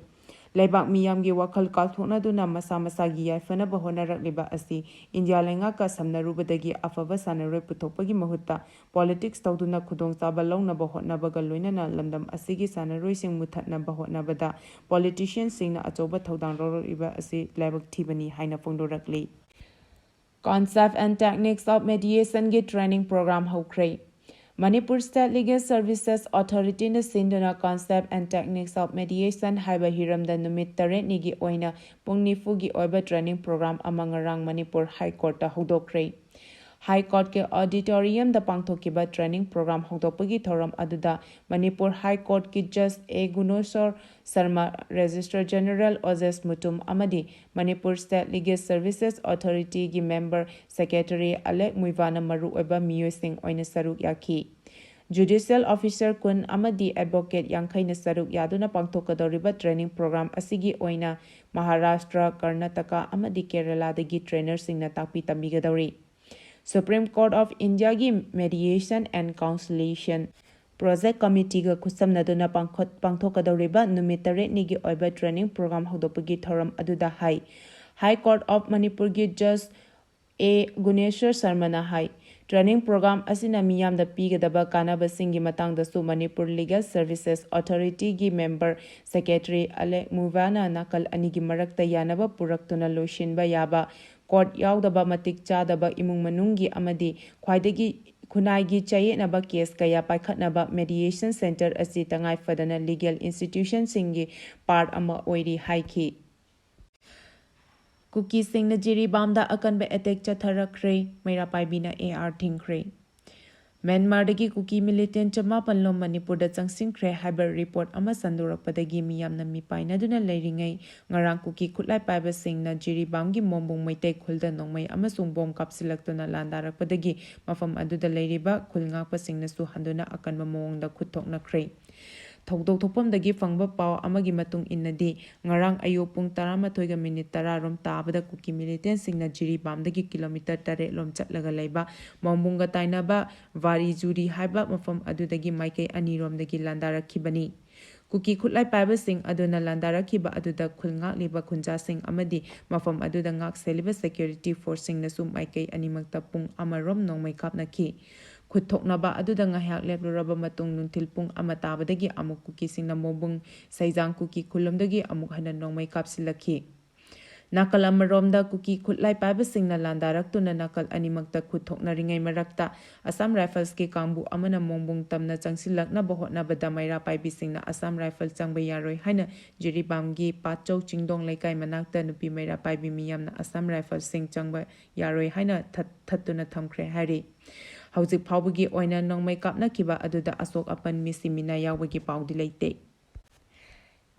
ꯂꯩꯕꯥꯛ ꯃꯤꯌꯥꯝꯒꯤ ꯋꯥꯈꯜ ꯀꯥꯎꯊꯣꯛꯅꯗꯨꯅ ꯃꯁꯥ ꯃꯁꯥꯒꯤ ꯌꯥꯏꯐꯅꯕ ꯍꯣꯠꯅꯔꯛꯂꯤꯕ ꯑꯁꯤ ꯏꯟꯗꯤꯌꯥ ꯂꯩꯉꯥꯛꯀ ꯁꯝꯅꯔꯨꯕꯗꯒꯤ ꯑꯐꯕ ꯁꯥꯟꯅꯔꯣꯏ ꯄꯨꯊꯣꯛꯄꯒꯤ ꯃꯍꯨꯠꯇ politics ꯇꯧꯗꯨꯅ ꯈꯨꯗꯣꯡꯆꯥꯕ ꯂꯧꯅꯕ ꯍꯣꯠꯅꯕꯒ ꯂꯣꯏꯅꯅ ꯂꯝꯗꯝ ꯑꯁꯤꯒꯤ ꯁꯥꯟꯅꯔꯣꯏꯁꯤꯡ ꯃꯨꯊꯠꯅꯕ ꯍꯣꯠꯅꯕꯗ politicianꯁꯤꯡꯅ ꯑꯆꯧꯕ ꯊꯧꯗꯥꯡ ꯂꯧꯔꯛꯂꯤꯕ ꯑꯁꯤ ꯂꯥꯏꯕꯛ ꯊꯤꯕꯅꯤ ꯍꯥꯏꯅ ꯐꯣꯡꯗꯣꯔꯛꯂꯤ꯫ Concept and Techniques of Mediationꯒꯤ training program ꯍꯧꯈ꯭ꯔꯦ꯫ ꯃꯅꯤꯄꯨꯔ State Legal Services Authorityꯅ ꯁꯤꯟꯗꯨꯅ Concept and Techniques of Mediation ꯍꯥꯏꯕ ꯍꯤꯔꯝꯗ ꯅꯨꯃꯤꯠ ꯇꯔꯦꯠꯅꯤꯒꯤ ꯑꯣꯏꯅ ꯄꯨꯡ ꯅꯤꯐꯨꯒꯤ ꯑꯣꯏꯕ training program ꯑꯃ ꯉꯔꯥꯡ ꯃꯅꯤꯄꯨꯔ High Courtꯇ ꯍꯧꯗꯣꯛꯈ꯭ꯔꯦ꯫ High Courtꯀꯤ auditoriumꯗ ꯄꯥꯡꯊꯣꯛꯈꯤꯕ training program ꯍꯧꯗꯣꯛꯄꯒꯤ ꯊꯧꯔꯝ ꯑꯗꯨꯗ Manipur High Courtꯀꯤ Judge A Guneshor Sharma, Registrar General ꯑꯣꯖꯦꯁ Mutum ꯑꯃꯗꯤ Manipur State Legal Services Authorityꯒꯤ member secretary ꯑꯂꯦꯛ ꯃꯨꯏꯕꯥꯅ ꯃꯔꯨꯑꯣꯏꯕ ꯃꯤꯑꯣꯏꯁꯤꯡ ꯑꯣꯏꯅ ꯁꯔꯨꯛ ꯌꯥꯈꯤ꯫ Judicial officer ꯀꯨꯟ ꯑꯃꯗꯤ advocate ꯌꯥꯡꯈꯩꯅ ꯁꯔꯨꯛ ꯌꯥꯗꯨꯅ ꯄꯥꯡꯊꯣꯛꯀꯗꯧꯔꯤꯕ training program ꯑꯁꯤꯒꯤ ꯑꯣꯏꯅ ꯃꯍꯥꯔꯥꯁꯇ꯭ꯔ, ꯀꯔꯅꯥꯇꯀꯥ ꯑꯃꯗꯤ ꯀꯦꯔꯂꯥꯗꯒꯤ trainerꯁꯤꯡꯅ ꯇꯥꯛꯄꯤ ꯇꯝꯕꯤꯒꯗꯧꯔꯤ꯫ Supreme Court of Indiaꯒꯤ Mediation and Conciliation Project Committeeꯒ ꯈꯨꯠꯁꯝꯅꯗꯨꯅ ꯄꯥꯡꯈꯣꯠ-, ꯄꯥꯡꯊꯣꯛꯀꯗꯧꯔꯤꯕ ꯅꯨꯃꯤꯠ ꯇꯔꯦꯠꯅꯤꯒꯤ ꯑꯣꯏꯕ training program ꯍꯧꯗꯣꯛꯄꯒꯤ ꯊꯧꯔꯝ ꯑꯗꯨꯗ ꯍꯥꯏ꯫ High Court of ꯃꯅꯤꯄꯨꯔꯒꯤ Judge A Guneshor ꯁꯔꯃꯅ high, training program ꯑꯁꯤꯅ ꯃꯤꯌꯥꯝꯗ ꯄꯤꯒꯗꯕ ꯀꯥꯟꯅꯕꯁꯤꯡꯒꯤ ꯃꯇꯥꯡꯗꯁꯨ Manipur Legal Services Authorityꯒꯤ member secretary ꯑꯂꯦꯛ ꯃꯨꯏꯕꯥꯅ ꯅꯥꯀꯜ ꯑꯅꯤꯒꯤ ꯃꯔꯛꯇ ꯌꯥꯅꯕ ꯄꯨꯔꯛꯇꯨꯅ ꯂꯣꯏꯁꯤꯟꯕ ꯌꯥꯕ, court ꯌꯥꯎꯗꯕ ꯃꯇꯤꯛ ꯆꯥꯗꯕ ꯏꯃꯨꯡ ꯃꯅꯨꯡꯒꯤ ꯑꯃꯗꯤ ꯈ꯭ꯋꯥꯏꯗꯒꯤ ꯈꯨꯟꯅꯥꯏꯒꯤ ꯆꯌꯦꯠꯅꯕ case ꯀꯌꯥ ꯄꯥꯏꯈꯠꯅꯕ mediation centre ꯑꯁꯤ ꯇꯉꯥꯏ ꯐꯗꯅ legal institutionꯁꯤꯡꯒꯤ part ꯑꯃ ꯑꯣꯏꯔꯤ ꯍꯥꯏꯈꯤ꯫ ꯀꯨꯀꯤꯁꯤꯡꯅ ꯖꯤꯔꯤꯕꯥꯝꯗ ꯑꯀꯟꯕ attack ꯆꯠꯊꯔꯛꯈ꯭ꯔꯦ, ꯃꯩꯔꯥ ꯄꯥꯏꯕꯤꯅ AR ꯊꯤꯡꯈ꯭ꯔꯦ꯫ ꯃ꯭ꯌꯥꯟꯃꯥꯔꯗꯒꯤ ꯀꯨꯀꯤ militant ꯆꯃꯥꯄꯟ ꯂꯣꯝ ꯃꯅꯤꯄꯨꯔꯗ ꯆꯪꯁꯤꯟꯈ꯭ꯔꯦ ꯍꯥꯏꯕ report ꯑꯃ ꯁꯟꯗꯣꯔꯛꯄꯗꯒꯤ ꯃꯤꯌꯥꯝꯅ ꯃꯤꯄꯥꯏꯅꯗꯨꯅ ꯂꯩꯔꯤꯉꯩ, ꯉꯔꯥꯡ ꯀꯨꯀꯤ ꯈꯨꯠꯂꯥꯏ ꯄꯥꯏꯕꯁꯤꯡꯅ ꯖꯤꯔꯤꯕꯥꯝꯒꯤ ꯃꯣꯝꯕꯨꯡ ꯃꯩꯇꯩ ꯈꯨꯜꯗ ꯅꯣꯡꯃꯩ ꯑꯃꯁꯨꯡ bomb ꯀꯥꯞꯁꯤꯜꯂꯛꯇꯨꯅ ꯂꯥꯟꯗꯥꯔꯛꯄꯗꯒꯤ ꯃꯐꯝ ꯑꯗꯨꯗ ꯂꯩꯔꯤꯕ ꯈꯨꯜ ꯉꯥꯛꯄꯁꯤꯡꯅꯁꯨ ꯍꯟꯗꯨꯅ ꯑꯀꯟꯕ ꯃꯑꯣꯡꯗ ꯈꯨꯠ ꯊꯣꯛꯅꯈ꯭ꯔꯦ꯫ ꯊꯧꯗꯣꯛ ꯊꯣꯛꯐꯝꯗꯒꯤ ꯐꯪꯕ ꯄꯥꯎ ꯑꯃꯒꯤ ꯃꯇꯨꯡ ꯏꯟꯅꯗꯤ, ꯉꯔꯥꯡ ꯑꯌꯨꯛ ꯄꯨꯡ ꯇꯔꯥꯃꯥꯊꯣꯏꯒ ꯃꯤꯅꯤꯠ ꯇꯔꯥ ꯔꯣꯝ ꯇꯥꯕꯗ ꯀꯨꯀꯤ ꯃꯤꯂꯤꯇꯦꯟꯁꯤꯡꯅ ꯖꯤꯔꯤꯕꯥꯝꯗꯒꯤ ꯀꯤꯂꯣꯃꯤꯇꯔ ꯇꯔꯦꯠ ꯂꯣꯝ ꯆꯠꯂꯒ ꯂꯩꯕ ꯃꯣꯡꯕꯨꯡꯒ ꯇꯥꯏꯅꯕ ꯋꯥꯔꯤꯖꯨꯔꯤ ꯍꯥꯏꯕ ꯃꯐꯝ ꯑꯗꯨꯗꯒꯤ ꯃꯥꯏꯀꯩ ꯑꯅꯤꯔꯣꯝꯗꯒꯤ ꯂꯥꯟꯗꯥꯔꯛꯈꯤꯕꯅꯤ꯫ ꯀꯨꯀꯤ ꯈꯨꯠꯂꯥꯏ ꯄꯥꯏꯕꯁꯤꯡ ꯑꯗꯨꯅ ꯂꯥꯟꯗꯥꯔꯛꯈꯤꯕ ꯑꯗꯨꯗ ꯈꯨꯜ ꯉꯥꯛꯂꯤꯕ ꯈꯨꯟꯖꯥꯁꯤꯡ ꯑꯃꯗꯤ ꯃꯐꯝ ꯑꯗꯨꯗ ꯉꯥꯛ ꯁꯦꯜꯂꯤꯕ ꯁꯦꯀ꯭ꯌꯨꯔꯤꯇꯤ ꯐꯣꯔꯁꯁꯤꯡꯅꯁꯨ ꯃꯥꯏꯀꯩ ꯑꯅꯤꯃꯛꯇ ꯄꯨꯡ ꯑꯃꯔꯣꯝ ꯅꯣꯡꯃꯩ ꯀꯥꯞꯅꯈꯤ꯫ ꯈꯨꯠ ꯊꯣꯛꯅꯕ ꯑꯗꯨꯗ ꯉꯥꯏꯍꯥꯛ ꯂꯦꯞꯂꯨꯔꯕ ꯃꯇꯨꯡ ꯅꯨꯡꯊꯤꯜ ꯄꯨꯡ ꯑꯃ ꯇꯥꯕꯗꯒꯤ ꯑꯃꯨꯛ ꯀꯨꯀꯤꯁꯤꯡꯅ ꯃꯣꯕꯨꯡ ꯁꯩꯖꯥꯡ ꯀꯨꯀꯤ ꯈꯨꯜꯂꯝꯗꯒꯤ ꯑꯃꯨꯛ ꯍꯟꯅ ꯅꯣꯡꯃꯩ ꯀꯥꯞꯁꯤꯜꯂꯛꯈꯤ꯫ ꯅꯥꯀꯜ ꯑꯃꯔꯣꯝꯗ ꯀꯨꯀꯤ ꯈꯨꯠꯂꯥꯏ ꯄꯥꯏꯕꯁꯤꯡꯅ ꯂꯥꯟꯗꯥꯔꯛꯇꯨꯅ ꯅꯥꯀꯜ ꯑꯅꯤꯃꯛꯇ ꯈꯨꯠ ꯊꯣꯛꯅꯔꯤꯉꯩ ꯃꯔꯛꯇ, ꯑꯁꯥꯝ ꯔꯥꯏꯐꯜꯁꯀꯤ ꯀꯥꯡꯕꯨ ꯑꯃꯅ ꯃꯣꯡꯕꯨꯡ ꯇꯝꯅ ꯆꯪꯁꯤꯜꯂꯛꯅꯕ ꯍꯣꯠꯅꯕꯗ ꯃꯩꯔꯥ ꯄꯥꯏꯕꯤꯁꯤꯡꯅ ꯑꯁꯥꯝ ꯔꯥꯏꯐꯜ ꯆꯪꯕ ꯌꯥꯔꯣꯏ ꯍꯥꯏꯅ ꯖꯤꯔꯤꯕꯥꯝꯒꯤ ꯄꯥꯠꯆꯧ ꯆꯤꯡꯗꯣꯡ ꯂꯩꯀꯥꯏ ꯃꯅꯥꯛꯇ ꯅꯨꯄꯤ ꯃꯩꯔꯥ ꯄꯥꯏꯕꯤ ꯃꯤꯌꯥꯝꯅ ꯑꯁꯥꯝ ꯔꯥꯏꯐꯜꯁꯤꯡ ꯆꯪꯕ ꯌꯥꯔꯣꯏ ꯍꯥꯏꯅ ꯊꯠ-, ꯊꯠꯇꯨꯅ ꯊꯝꯈ꯭ꯔꯦ ꯍꯥꯏꯔꯤ꯫ ꯍꯧꯖꯤꯛ ꯐꯥꯎꯕꯒꯤ ꯑꯣꯏꯅ ꯅꯣꯡꯃꯩ ꯀꯥꯞꯅꯈꯤꯕ ꯑꯗꯨꯗ ꯑꯁꯣꯛ ꯑꯄꯟ ꯃꯤꯁꯤ ꯃꯤꯅꯥ ꯌꯥꯎꯕꯒꯤ ꯄꯥꯎꯗꯤ ꯂꯩꯇꯦ꯫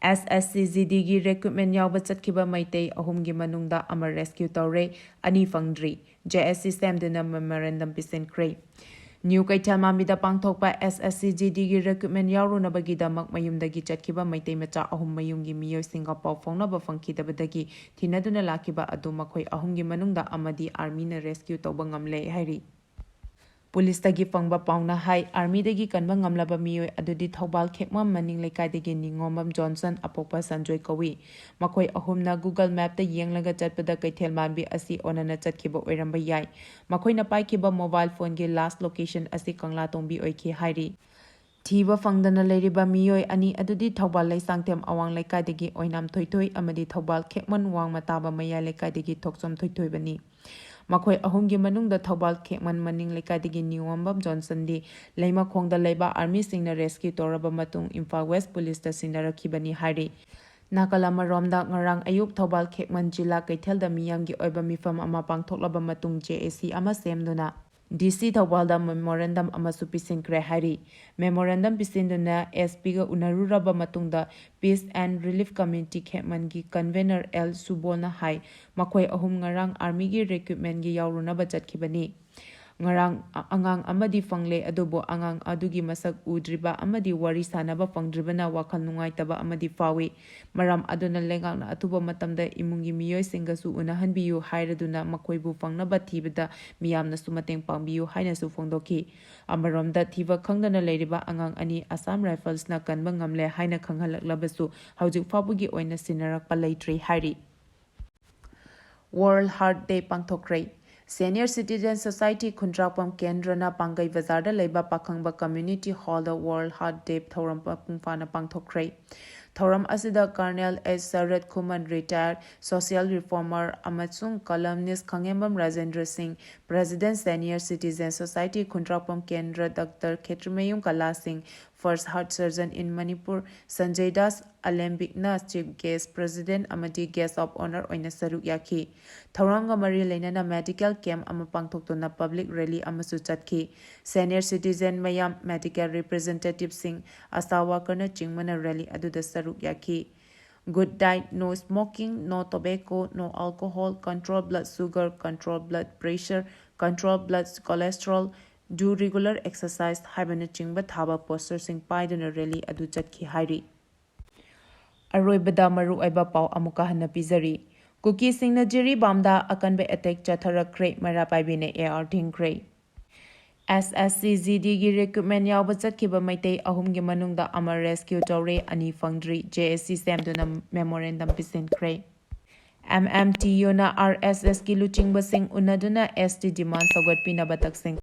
ꯑꯦꯁ ꯑꯦꯁ ꯁꯤ ꯖꯤ ꯗꯤꯒꯤ ꯔꯤꯀ꯭ꯔꯨꯠꯃꯦꯟ ꯌꯥꯎꯕ ꯆꯠꯈꯤꯕ ꯃꯩꯇꯩ ꯑꯍꯨꯝꯒꯤ ꯃꯅꯨꯡꯗ ꯑꯃ ꯔꯦꯁꯀ꯭ꯌꯨ ꯇꯧꯔꯦ, ꯑꯅꯤ ꯐꯪꯗ꯭ꯔꯤ꯫ ꯖꯦ ꯑꯦꯁ ꯁꯤ ꯁꯦꯝꯗꯨꯅ ꯃꯦꯃꯣꯔꯦꯟꯗꯝ ꯄꯤꯁꯤꯟꯈ꯭ꯔꯦ꯫ ꯅ꯭ꯌꯨ ꯀꯩꯊꯦꯜꯃꯥꯟꯕꯤꯗ ꯄꯥꯡꯊꯣꯛꯄ ꯑꯦꯁ ꯑꯦꯁ ꯁꯤ ꯖꯤ ꯗꯤꯒꯤ ꯔꯤꯀ꯭ꯔꯨꯠꯃꯦꯟ ꯌꯥꯎꯔꯨꯅꯕꯒꯤꯗꯃꯛ ꯃꯌꯨꯝꯗꯒꯤ ꯆꯠꯈꯤꯕ ꯃꯩꯇꯩ ꯃꯆꯥ ꯑꯍꯨꯝ ꯃꯌꯨꯝꯒꯤ ꯃꯤꯑꯣꯏꯁꯤꯡꯒ ꯄꯥꯎ ꯐꯥꯎꯅꯕ ꯐꯪꯈꯤꯗꯕꯗꯒꯤ ꯊꯤꯅꯗꯨꯅ ꯂꯥꯛꯈꯤꯕ ꯑꯗꯨ ꯃꯈꯣꯏ ꯑꯍꯨꯝꯒꯤ ꯃꯅꯨꯡꯗ ꯑꯃꯗꯤ ꯑꯥꯔꯃꯤꯅ ꯔꯦꯁꯀ꯭ꯌꯨ ꯇꯧꯕ ꯉꯝꯂꯦ ꯍꯥꯏꯔꯤ꯫ ꯄꯨꯂꯤꯁꯇꯒꯤ ꯐꯪꯕ ꯄꯥꯎꯅ ꯍꯥꯏ, ꯑꯥꯔꯃꯤꯗꯒꯤ ꯀꯟꯕ ꯉꯝꯂꯕ ꯃꯤꯑꯣꯏ ꯑꯗꯨꯗꯤ ꯊꯧꯕꯥꯜ ꯈꯦꯛꯃꯝ ꯃꯅꯤꯡ ꯂꯩꯀꯥꯏꯗꯒꯤ ꯅꯤꯉꯣꯝꯕꯝ ꯖꯣꯟꯁꯟ, ꯑꯄꯣꯛꯄ ꯁꯟꯖꯣꯏ ꯀꯧꯏ꯫ ꯃꯈꯣꯏ ꯑꯍꯨꯝꯅ Google Mapꯇ ꯌꯦꯡꯂꯒ ꯆꯠꯄꯗ ꯀꯩꯊꯦꯜ ꯃꯥꯟꯕꯤ ꯑꯁꯤ ꯑꯣꯟꯅꯅ ꯆꯠꯈꯤꯕ ꯑꯣꯏꯔꯝꯕ ꯌꯥꯏ꯫ ꯃꯈꯣꯏꯅ ꯄꯥꯏꯈꯤꯕ ꯃꯣꯕꯥꯏꯜ ꯐꯣꯟꯒꯤ ꯂꯥꯁ ꯂꯣꯀꯦꯁꯟ ꯑꯁꯤ ꯀꯪꯂꯥꯇꯣꯡꯕꯤ ꯑꯣꯏꯈꯤ ꯍꯥꯏꯔꯤ꯫ ꯊꯤꯕ ꯐꯪꯗꯅ ꯂꯩꯔꯤꯕ ꯃꯤꯑꯣꯏ ꯑꯅꯤ ꯑꯗꯨꯗꯤ ꯊꯧꯕꯥꯜ ꯂꯩꯁꯥꯡꯊꯦꯝ ꯑꯋꯥꯡ ꯂꯩꯀꯥꯏꯗꯒꯤ ꯑꯣꯏꯅꯥꯝ ꯊꯣꯏꯊꯣꯏ ꯑꯃꯗꯤ ꯊꯧꯕꯥꯜ ꯈꯦꯛꯃꯟ ꯋꯥꯡꯃ ꯇꯥꯕ ꯃꯌꯥꯏ ꯂꯩꯀꯥꯏꯗꯒꯤ ꯊꯣꯛꯆꯣꯝ ꯊꯣꯏꯊꯣꯏꯕꯅꯤ꯫ ꯃꯈꯣꯏ ꯑꯍꯨꯝꯒꯤ ꯃꯅꯨꯡꯗ ꯊꯧꯕꯥꯜ ꯈꯦꯛꯃꯟ ꯃꯅꯤꯡ ꯂꯩꯀꯥꯏꯗꯒꯤ ꯅꯤꯌꯣꯝꯕꯝ ꯖꯣꯟꯁꯟꯗꯤ ꯂꯩꯃꯈꯣꯡꯗ ꯂꯩꯕ ꯑꯥꯔꯃꯤꯁꯤꯡꯅ ꯔꯦꯁꯀ꯭ꯌꯨ ꯇꯧꯔꯕ ꯃꯇꯨꯡ ꯏꯝꯐꯥꯜ ꯋꯦꯁ ꯄꯨꯂꯤꯁꯇ ꯁꯤꯟꯅꯔꯛꯈꯤꯕꯅꯤ ꯍꯥꯏꯔꯤ꯫ ꯅꯥꯀꯜ ꯑꯃꯔꯣꯝꯗ, ꯉꯔꯥꯡ ꯑꯌꯨꯛ ꯊꯧꯕꯥꯜ ꯈꯦꯛꯃꯟ ꯖꯤꯂꯥ ꯀꯩꯊꯦꯜꯗ ꯃꯤꯌꯥꯝꯒꯤ ꯑꯣꯏꯕ ꯃꯤꯐꯝ ꯑꯃ ꯄꯥꯡꯊꯣꯛꯂꯕ ꯃꯇꯨꯡ ꯖꯦ ꯑꯦ ꯁꯤ ꯑꯃ ꯁꯦꯝꯗꯨꯅ ꯗꯤ ꯁꯤ ꯊꯧꯕꯥꯜꯗ ꯃꯦꯃꯣꯔꯦꯟꯗꯝ ꯑꯃꯁꯨ ꯄꯤꯁꯤꯟꯈ꯭ꯔꯦ ꯍꯥꯏꯔꯤ꯫ ꯃꯦꯃꯣꯔꯦꯟꯗꯝ ꯄꯤꯁꯤꯟꯗꯨꯅ ꯑꯦꯁ ꯄꯤꯒ ꯎꯅꯔꯨꯔꯕ ꯃꯇꯨꯡꯗ Peace and Relief Committee ꯈꯦꯛꯃꯟꯒꯤ ꯀꯟꯚꯦꯅꯔ ꯑꯦꯜ ꯁꯨꯕꯣꯜꯅ ꯍꯥꯏ, ꯃꯈꯣꯏ ꯑꯍꯨꯝ ꯉꯔꯥꯡ ꯑꯥꯔꯃꯤꯒꯤ ꯔꯤꯀ꯭ꯔꯨꯠꯃꯦꯟꯒꯤ ꯌꯥꯎꯔꯨꯅꯕ ꯆꯠꯈꯤꯕꯅꯤ꯫ ꯉꯔꯥꯡ ꯑ-, ꯑꯉꯥꯡ ꯑꯃꯗꯤ ꯐꯪꯂꯦ, ꯑꯗꯨꯕꯨ ꯑꯉꯥꯡ ꯑꯗꯨꯒꯤ ꯃꯁꯛ ꯎꯗ꯭ꯔꯤꯕ ꯑꯃꯗꯤ ꯋꯥꯔꯤ ꯁꯥꯅꯕ ꯐꯪꯗ꯭ꯔꯤꯕꯅ ꯋꯥꯈꯜ ꯅꯨꯡꯉꯥꯏꯇꯕ ꯑꯃꯗꯤ ꯐꯥꯎꯏ꯫ ꯃꯔꯝ ꯑꯗꯨꯅ ꯂꯩꯉꯥꯛꯅ ꯑꯊꯨꯕ ꯃꯇꯝꯗ ꯏꯃꯨꯡꯒꯤ ꯃꯤꯑꯣꯏꯁꯤꯡꯒꯁꯨ ꯎꯅꯍꯟꯕꯤꯌꯨ ꯍꯥꯏꯔꯗꯨꯅ ꯃꯈꯣꯏꯕꯨ ꯐꯪꯅꯕ ꯊꯤꯕꯗ ꯃꯤꯌꯥꯝꯅꯁꯨ ꯃꯇꯦꯡ ꯄꯥꯡꯕꯤꯌꯨ ꯍꯥꯏꯅꯁꯨ ꯐꯣꯡꯗꯣꯛꯈꯤ꯫ ꯑꯃꯔꯣꯝꯗ ꯊꯤꯕ ꯈꯪꯗꯅ ꯂꯩꯔꯤꯕ ꯑꯉꯥꯡ ꯑꯅꯤ ꯑꯁꯥꯝ ꯔꯥꯏꯐꯜꯁꯅ ꯀꯟꯕ ꯉꯝꯂꯦ ꯍꯥꯏꯅ ꯈꯪꯍꯜꯂꯛꯂꯕꯁꯨ ꯍꯧꯖꯤꯛ ꯐꯥꯎꯕꯒꯤ ꯑꯣꯏꯅ ꯁꯤꯟꯅꯔꯛꯄ ꯂꯩꯇ꯭ꯔꯤ ꯍꯥꯏꯔꯤ꯫ World Heart Day ꯄꯥꯡꯊꯣꯛꯈ꯭ꯔꯦ꯫ Senior Citizen Society ꯈꯨꯟꯗ꯭ꯔꯥꯛꯄꯝ ꯀꯦꯟꯗ꯭ꯔꯅ ꯄꯥꯡꯒꯩ ꯕꯖꯥꯔꯗ ꯂꯩꯕ ꯄꯥꯈꯪꯕ Community Hallꯗ World Heart Day ꯊꯧꯔꯝ ꯃꯄꯨꯡ ꯐꯥꯅ ꯄꯥꯡꯊꯣꯛꯈ꯭ꯔꯦ꯫ ꯊꯧꯔꯝ ꯑꯁꯤꯗ Colonel H ꯁꯔꯠ ꯈꯨꯃꯟ, retired social reformer, ꯑꯃꯁꯨꯡ columnist ꯈꯪꯉꯦꯝꯕꯝ ꯔꯥꯖꯦꯟꯗ꯭ꯔ ꯁꯤꯡ, President, Senior Citizen Society ꯈꯨꯟꯗ꯭ꯔꯥꯛꯄꯝ ꯀꯦꯟꯗ꯭ꯔ, Doctor ꯈꯦꯇ꯭ꯔꯤꯃꯌꯨꯝ ꯀꯂꯥ ꯁꯤꯡ, First Heart Surgeon in Manipur, Sanjay Das ꯑꯂꯦꯝꯕꯤꯛꯅ Chief Guest, President ꯑꯃꯗꯤ Guest of Honour ꯑꯣꯏꯅ ꯁꯔꯨꯛ ꯌꯥꯈꯤ꯫ ꯊꯧꯔꯝꯒ ꯃꯔꯤ ꯂꯩꯅꯅ medical camp ꯑꯃ ꯄꯥꯡꯊꯣꯛꯇꯨꯅ public rally ꯑꯃꯁꯨ ꯆꯠꯈꯤ꯫ Senior citizen ꯃꯌꯥꯝ, medical representativeꯁꯤꯡ, ASHA workerꯅꯆꯤꯡꯕꯅ rally ꯑꯗꯨꯗ ꯁꯔꯨꯛ ꯌꯥꯈꯤ꯫ Good diet, no smoking, no tobacco, no alcohol, control blood sugar, control blood pressure, control blood cholesterol, do regular exercise ꯍꯥꯏꯕꯅꯆꯤꯡꯕ ꯊꯥꯕ posterꯁꯤꯡ ꯄꯥꯏꯗꯨꯅ rally ꯑꯗꯨ ꯆꯠꯈꯤ ꯍꯥꯏꯔꯤ꯫ ꯑꯔꯣꯏꯕꯗ ꯃꯔꯨꯑꯣꯏꯕ ꯄꯥꯎ ꯑꯃꯨꯛꯀ ꯍꯟꯅ ꯄꯤꯖꯔꯤ꯫ ꯀꯨꯀꯤꯁꯤꯡꯅ ꯖꯤꯔꯤꯕꯥꯝꯗ ꯑꯀꯟꯕ attack ꯆꯠꯊꯔꯛꯈ꯭ꯔꯦ, ꯃꯩꯔꯥ ꯄꯥꯏꯕꯤꯅ AR ꯊꯤꯡꯈ꯭ꯔꯦ꯫ SSC GDꯒꯤ recruitment ꯌꯥꯎꯕ ꯆꯠꯈꯤꯕ ꯃꯩꯇꯩ ꯑꯍꯨꯝꯒꯤ ꯃꯅꯨꯡꯗ ꯑꯃ rescue ꯇꯧꯔꯦ, ꯑꯅꯤ ꯐꯪꯗ꯭ꯔꯤ, JAC ꯁꯦꯝꯗꯨꯅ memorandum ꯄꯤꯁꯤꯟꯈ꯭ꯔꯦ꯫ MMTUꯅ RSSꯀꯤ ꯂꯨꯆꯤꯡꯕꯁꯤꯡ ꯎꯅꯗꯨꯅ ST demand ꯁꯧꯒꯠꯄꯤꯅꯕ ꯇꯛꯁꯤꯟ